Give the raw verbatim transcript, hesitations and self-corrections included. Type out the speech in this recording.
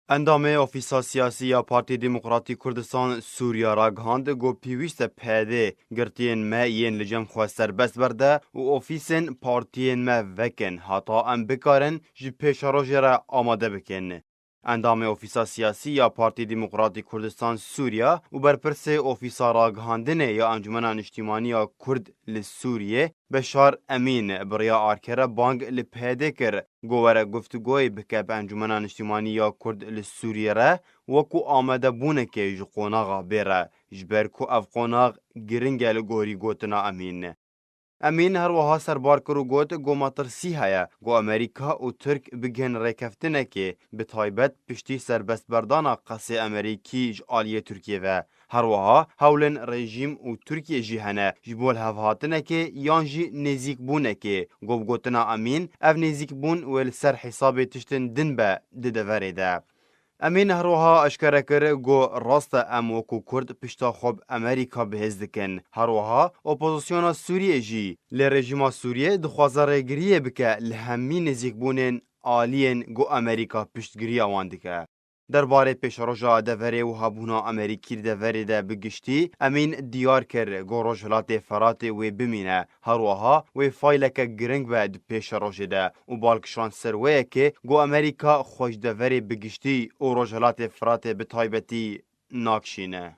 Endamê Ofîsa Siyasî ya Partî Demokratî Kurdistan Sûriya ragihand ku pêwîst e P Y D girtiyên me yên li cem xwe serbest berde û ofîsên partiyên me vekin heta em bikarin ji pêşerojê re amade bikin. Endamê Ofîsa Siyasî ya Partî Demokratî Kurdistan Sûriya û berpirsê Ofîsa Ragihandinê ya Encûmena Niştîmanî ya Kurd li Sûriyê Beşar Emîn bi riya Arke re bang li P Y D kir ku were guftûgoyê bike bi Encûmena Niştîmanî ya Kurd li Sûriyê re wekû amadebûnekê ji qonaxa bêre, ji ber ku ev qonax giring e li gorî gotina Emîn. Emîn her wiha serbar kir û got ku metirsî heye ku Amerîka û Tirk bigihên rêkeftinekê, bi taybet piştî serbestberdana qesê Amerîkî ji aliyê Tirkiyê ve. Her wiha hewlên rejîm û Tirkiye jî hene ji bo lihevhatinekê yan jî nêzîkbûnekê. Ku bi gotina Emîn, ev nêzîkbûn wê li ser hesabê tiştên din be di deverê de. Emîn her wiha eşkere kir ku rast e em wekû Kurd pişta xwe bi Amerîka bihêz dikin. Her wiha opozisyona Sûriyê jî lê rejîma Sûriyê dixwaze rêgiriyê bike li hemî nêzîkbûnên aliyên ku Amerîka piştgiriya wan dike. Derbarê pêşeroja deverê û hebûna Amerîkî li deverê de bi giştî, Emîn diyar kir ku Rojhilatê Feratê wê bimîne. Her wiha wê fayleke giring be di pêşerojê de û bal kişand ser wê yekê ku Amerîka xwe ji deverê bi giştî û Rojhilatê Firatê bi taybetî nakişîne.